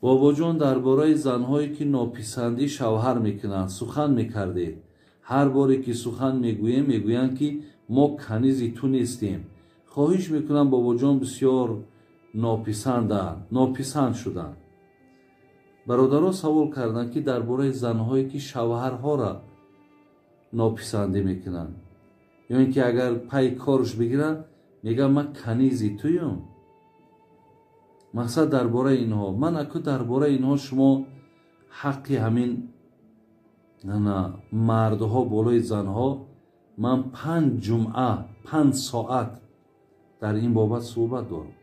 Бобоҷон, дар бораи занҳое ки нописандӣ шавҳар мекунанд сухан мекардед. Ҳар боре ки сухан мегӯем, мегӯянд ки мо канизи ту нестем. Хоҳиш мекунам, бобоҷон, бисёр нописанданд, нописанд шуданд. Бародаро савол карданд ки дар бораи занҳое ки шавҳарҳоро нописандӣ мекунанд, ё ин ки агар пай корш бигиранд, мегӯянд ман канизи туюм. Мақсад дар бораи инҳо. Ман аку дар бораи инҳо шумо ҳаққи ҳамин мардҳо болои занҳо, ман 5 ҷумъа 5 соат дар ин бобат суҳбат дорам.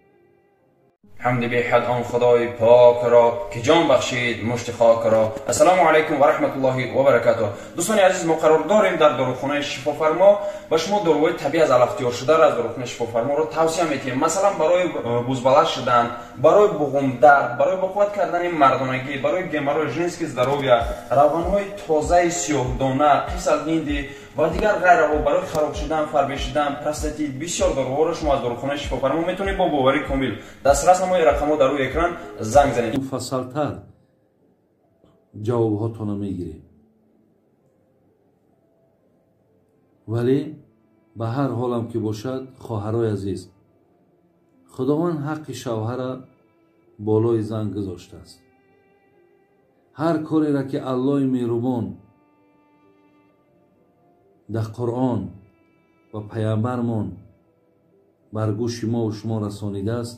ҳамди беҳад он худои покро ки ҷон бахшид мушти хокро. Ассалому алайкум ва раҳматуллоҳи ва баракатуҳ. Дӯстони азиз, мо қарор дорем дар дорухонаи Шифофармо ба шумо доруҳои табиӣ аз алафтиёршударо аз дорухонаи Шифофарморо тавсия метиҳем. Масалан, барои бузбаланд шудан, барои буғумдард, барои боқувват кардани мардонагӣ, барои геморрой, женский здоровье, равғанҳои тозаи сиёҳдона, қисал ҳинди ва дигар ғайраҳо, барои хароб шудан, фарбе шудан, простатит, бисёр доруҳоро шумо аз дорухонаи Шифофармо метавонед бо боварии комил дастрас намои. Рақамҳо дар рӯи экран, занг занед. Муфассалтар ҷавобҳотонро мегирем, вале ба ҳар ҳолам ки бошад, хоҳарои азиз, Худованд ҳаққи шавҳара болои зан гузоштааст. Ҳар кореро ки Аллоҳи меҳрубон дар Қуръон ва паямбармон бар гӯши мову шумо расонидааст,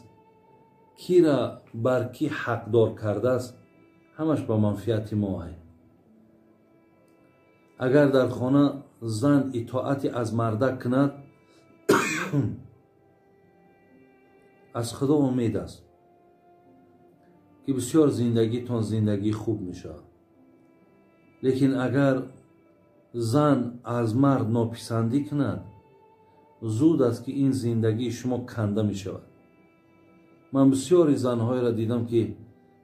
кира бар ки ҳақдор кардааст, ҳамаш ба манфиати мо ай. Агар дар хона зан итоати аз мардак кунад, аз Худо умед аст ки бисёр зиндагитон зиндагии хуб мешавад. Лекин агар зан аз мард нописандӣ кунад, зуд аст ки ин зиндагии шумо канда мешавад. Ман бисёри занҳоеро дидам ки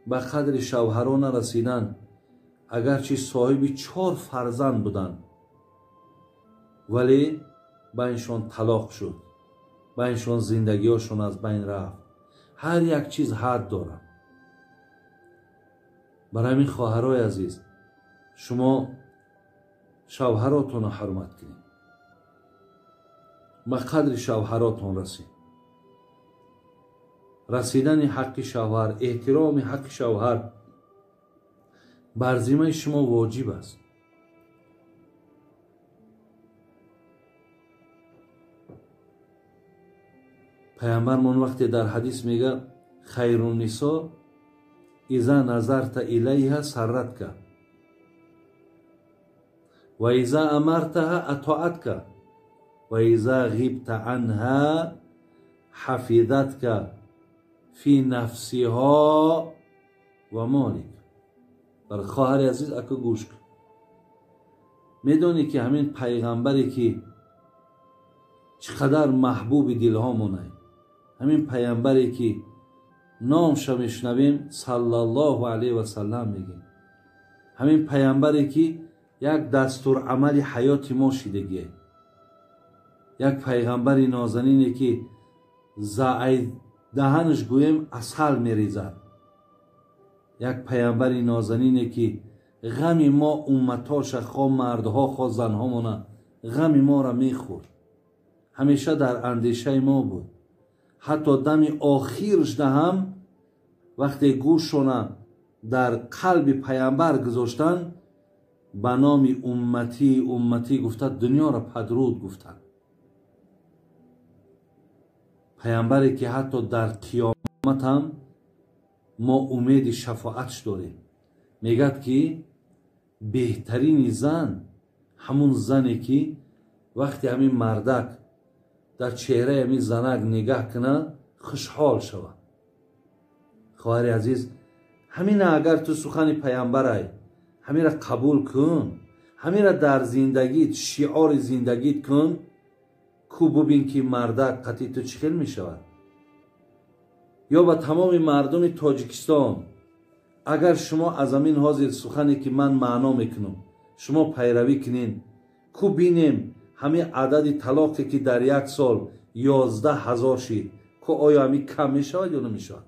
ба қадри шавҳаро нарасиданд, агарчи соҳиби 4 фарзанд буданд, вале байншон талоқ шуд, байншон зиндагиҳошон аз байн рафт. Ҳар як чиз ҳад дорад. Барои ҳамин, хоҳарои азиз, шумо шавҳаротонро ҳурмат кунед, ба қадри шавҳаротон расед. Расидани ҳаққи шавҳар, эҳтироми ҳаққи шавҳар бар зиммаи шумо воҷиб аст. Паямбармон вақте дар ҳадис мегӯяд: хайруннисо иза назарта илайҳа сарратка ва иза амартаҳа атоатка ва иза ғибта анҳа ҳафизатка фи нафсиҳо ва молик. Бар хоҳари азиз, аку гӯш кун. Медонӣ ки ҳамин пайғамбаре ки чӣ қадар маҳбуби дилҳо монад, ҳамин пайғамбаре ки номша мешунавем, саллаллоҳу алайҳи васаллам мегӯем, ҳамин пайғамбаре ки як дастурамали ҳаёти мо шидагие, як пайғамбари нозанине ки заай даҳанш гӯем асал мерезад, як пайғамбари нозанине ки ғами мо умматоша, хо мардҳо хо занҳомона, ғами моро мехӯрд, ҳамеша дар андешаи мо буд. Ҳатто дами охиршда ҳам вақте гӯшона дар қалби пайғамбар гузоштанд, ба номи умматӣ умматӣ гуфта дунёро падруд гуфтанд. Пайғамбаре ки ҳатто дар қиёмат ҳам мо умеди шафоатш дорем, мегӯяд ки беҳтарини зан ҳамун зане ки вақте ҳамин мардак дар чеҳраи ҳамин занак нигаҳ кунад, хушҳол шавад. Хоҳари азиз, ҳамина агар ту сухани пайғамбарай, ҳамира қабул кун, ҳамира дар зиндагит шиори зиндагит кун, ку бубин ки мардак қатъи ту чӣ хел мешавад. Ё ба тамоми мардуми Тоҷикистон, агар шумо аз ҳамин ҳозир сухане ки ман маъно мекунам, шумо пайравӣ кунед, ку бинем ҳамин адади талоқе ки дар як сол 11 000 шид, ко оё ҳамин кам мешавад ё намешавад?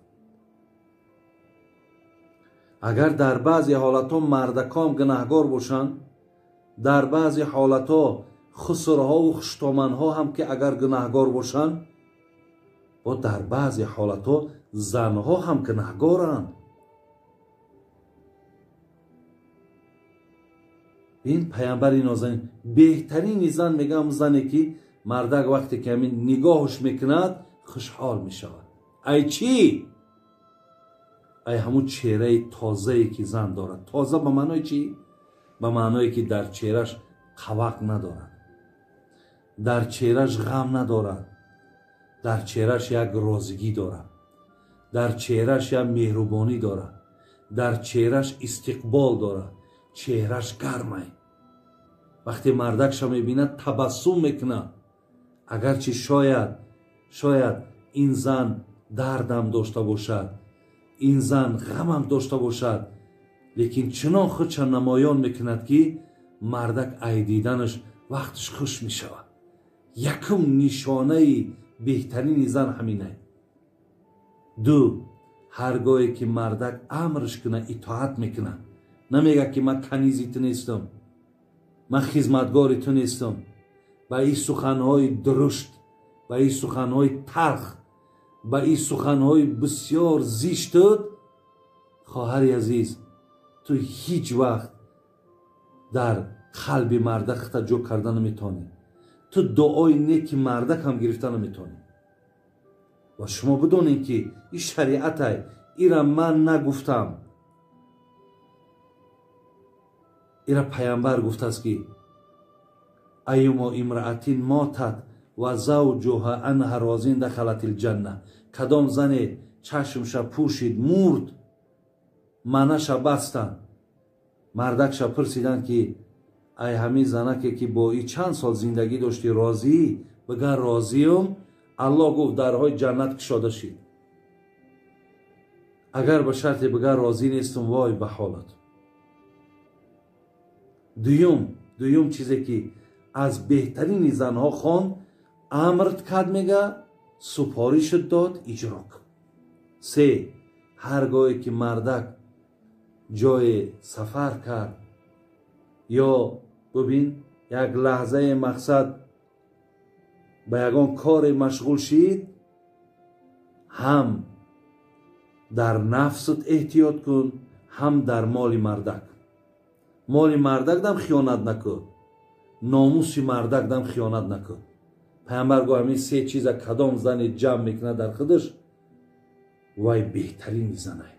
Агар дар баъзе ҳолатҳо мардаком гунаҳгор бошанд, дар баъзе ҳолатҳо хусурҳову хуштоманҳо ҳам ки агар гунаҳгор бошанд, бо дар баъзе ҳолатҳо занҳо ҳам гунаҳгоранд. Ин паямбари нозанин беҳтарини зан мегӯям, зане ки мардак вақте ки ҳамин нигоҳш мекунад хушҳол мешавад. Ай чӣ? Ай ҳамун чеҳраи тозае ки зан дорад. Тоза ба маънои чӣ? Ба маъное ки дар чеҳраш қавақ надорад, дар чеҳраш ғам надорад, дар чеҳраш як розигӣ дорад, дар чеҳраш як меҳрубонӣ дорад, дар чеҳраш истиқбол дорад, чеҳраш гармай. Вақте мардакша мебинад табассум мекунад. Агарчи шояд ин зан дардам дошта бошад, ин зан ғамам дошта бошад, лекин чунон худша намоён мекунад ки мардак ай диданаш вақташ хуш мешавад. Якум нишонаи беҳтарини зан ҳаминай. Ду, ҳар гоҳе ки мардак амрш кунад итоат мекунад. Намегӯяд ки ман канизи ту нестам, ман хизматгори ту нестам. Ба ин суханҳои дурушт, ба ин суханҳои талх, ба ин суханҳои бисёр зиштут, хоҳари азиз, ту ҳеҷ вақт дар қалби мардак худта ҷо карда наметавонӣ. Ту дуои неки мардак ҳам гирифта наметавонӣ. Ва шумо бидонед ки ин шариатай, ира ман нагуфтам, ира паямбар гуфтааст ки аюмо имраатин мотат ва завҷуҳа анҳа розин дахалат илҷанна. Кадом зане чашмша пӯшид, мурд, манаша бастанд, мардакша пурсиданд ки ай ҳамин занаке ки бо и чанд сол зиндагӣ доштӣ розӣ? Бигар розиюм. Аллоҳ гуфт дарҳои ҷаннат кушода шид. Агар ба шарте бигар розӣ нестум, вой ба ҳолат. Дуюм чизе ки аз беҳтарини занҳо хонд, амрт кард, мега супоришат дод, иҷро кун. Се, ҳар гоҳе ки мардак ҷое сафар кард ё бибин як лаҳзаи мақсад ба ягон коре машғул шид, ҳам дар нафсат эҳтиёт кун, ҳам дар моли мардак. Моли мардак дам хиёнат накун, номуси мардак дам хиёнат накун. Паямбар гуфт ҳамин се чиза кадом зане ҷамъ мекунад дар худаш, вай беҳтарини занай.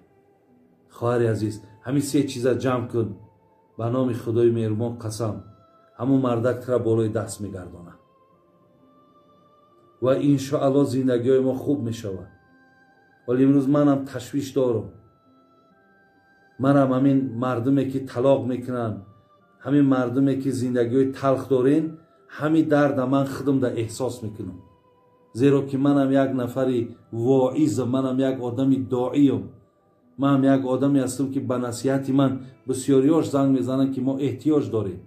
Хоҳари азиз, ҳамин се чиза ҷамъ кун, ба номи Худои меҳрубон қасам, ҳамун мардак тура болои даст мегардонад ва иншоаллоҳ зиндагиҳои мо хуб мешавад. Вале имрӯз манам ташвиш дорам. Манам ҳамин мардуме ки талоқ мекунанд, ҳамин мардуме ки зиндагиҳои талх дорен, ҳамин дарда ман худам да эҳсос мекунам. Зеро ки манам як нафари воизам, манам як одами доиям, манам як одаме ҳастам ки ба насиҳати ман бисёриёш занг мезананд ки мо эҳтиёҷ дорем.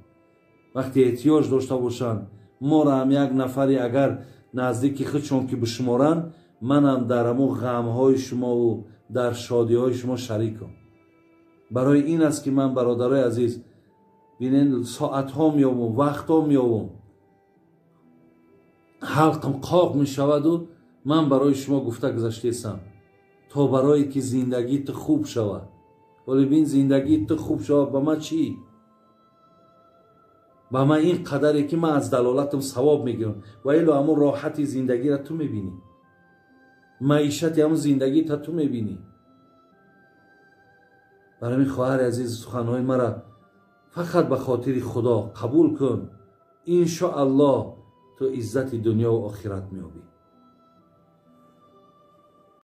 Вақте эҳтиёҷ дошта бошанд, моро ҳам як нафаре агар наздики худшон ки бишуморанд, манам дар ҳамон ғамҳои шумову дар шодиҳои шумо шарикам. Барои ин аст ки ман, бародарои азиз, бинен, соатҳо меёбам, вақтҳо меёбам, ҳалқам қоқ мешаваду ман барои шумо гуфта гузаштаестам, то барое ки зиндагии ту хуб шавад. Вале бин, зиндагии ту хуб шавад ба ман чӣ? Ба ман ин қадаре ки ман аз далолатам савоб мегирам, ва ило ҳамон роҳати зиндагиро ту мебинӣ, маишати ҳамон зиндагита ту мебинӣ. Барои ҳамин хоҳари азиз, суханҳои мара фақат ба хотири Худо қабул кун. Иншоаллоҳ ту иззати дунё ва охират меёбӣ.